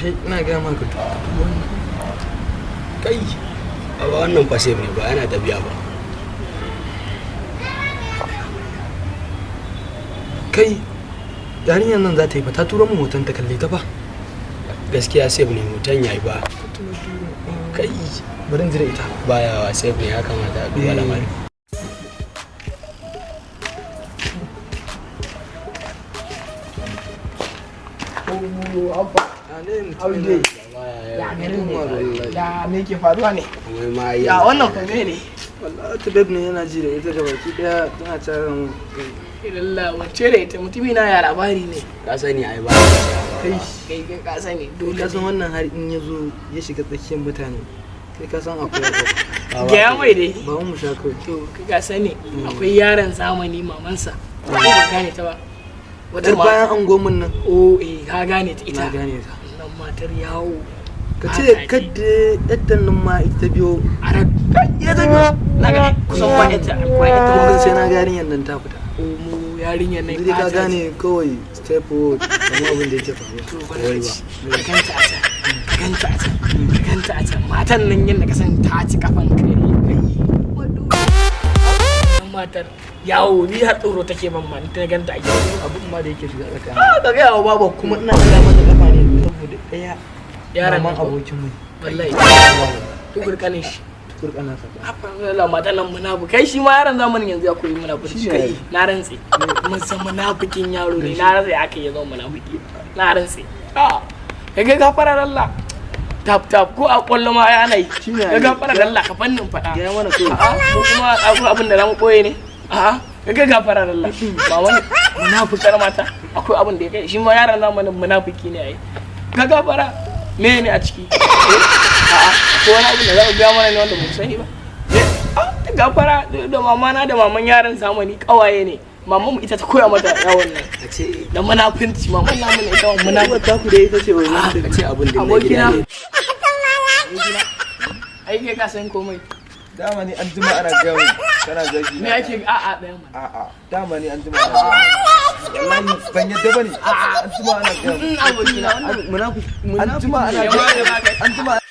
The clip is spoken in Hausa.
Kai, ina gaya maka, wannan. Kai, a ba wannan fa safe ne ba, yana tafiya ba. Kai, yarinyar nan za ta yi ba, ta turo min hoton ta, kalle ta ba. Gaskiya safe ne, hoton yayi ba. Kai. Bari in jira ita. Baya wa safe ne, ya kamata a duba Eh. lamarin. Ya garin ne? Ya me ke faruwa ne? Wai ma Ya wannan fa me ne? Wallahi ta babe ne yana ji da ita gabaki daya, tana tare mu. Lalla wacce da ita mutumi na, ya labari ne? Ka sani ai ba. Kai. Kai kai ka sani dole. Ka san wannan har in ya zo ya shiga tsakiyar mutane, kai ka san akwai abu. Gaya mai dai. Ba mu sha kawai. To kai ka sani akwai yaron zamani mamansa. Ko ba gane ta ba. Wata Yar bayan mata. an gomin nan. Oh eh, ka gane ta ita. Na gane ta. Wannan matar yawo. Ka ce kadda yadda nan ma ita ta biyo. Arab. Ya ta biyo. Na ga kusan ba ita akwai ita. Kun sai na ga yarinyar nan ta fita. Omo, yarinyar nan. Yanzu dai ka ɓata ce. gane kawai step forward kamar abin da yake faruwa. To bari ka ci. Ka ganta a can. Ka ganta a can. Ka ganta a can. Matan nan yadda ka san ta ci kafan kare. Wannan matar yawo ni har tsoro take ban ma in ta ganta a gida. Abin ma da yake shiga tsakanin. Ah, ka gaya wa baba. Kuma ina kira mata kafa ne saboda ɗaya Yaran maman nan ko? abokin mu. Wallahi. Tukur kanin shi. Tukur kana sa. Allah, matan nan munafukai, shi ma yaron zamanin yanzu ya koyi munafurci. Shi ne. Na rantse. Mun san munafikin yaro ne. Na rantse aka yi zama munafiki. Na rantse. Ah, kaga gafarar Allah. Tap tap ko a kwallo ma ai ana yi. Shi ne Ka ai. gafarar Allah ka fannin faɗa. Gaya mana kawai. A'a, ko kuma akwai abin da zamu koye ne? A'a, kaga gafarar Allah. Ba wani munafukar mata. Akwai abin da ya kai shi ma yaron zamanin munafiki ne ai. Ka gafara me ne a ciki? Eh? A'a, akwai wani abin da za ku gaya mana ne wanda ba mu sani ba. Eh, ah, gafara da mama na da maman yaran zamani kawaye ne. Maman mu ita ta koya mata yawon nan. A ce Da munafunci, maman namu ne ita ma Uwar munafiki. taku dai ita ce wannan. A ce abin da na gida Abokina. ne. Abokina. Ai kai ka san komai. Dama ni an jima ana gaya mun kana zagi. Me ake a'a ɗaya mana. A'a, dama ni an jima ana gaya mun. Wallahi ban yadda bane. An jima ana gaya mun. Abokina wannan. Munafiki. An jima ana gaya mun. An jima.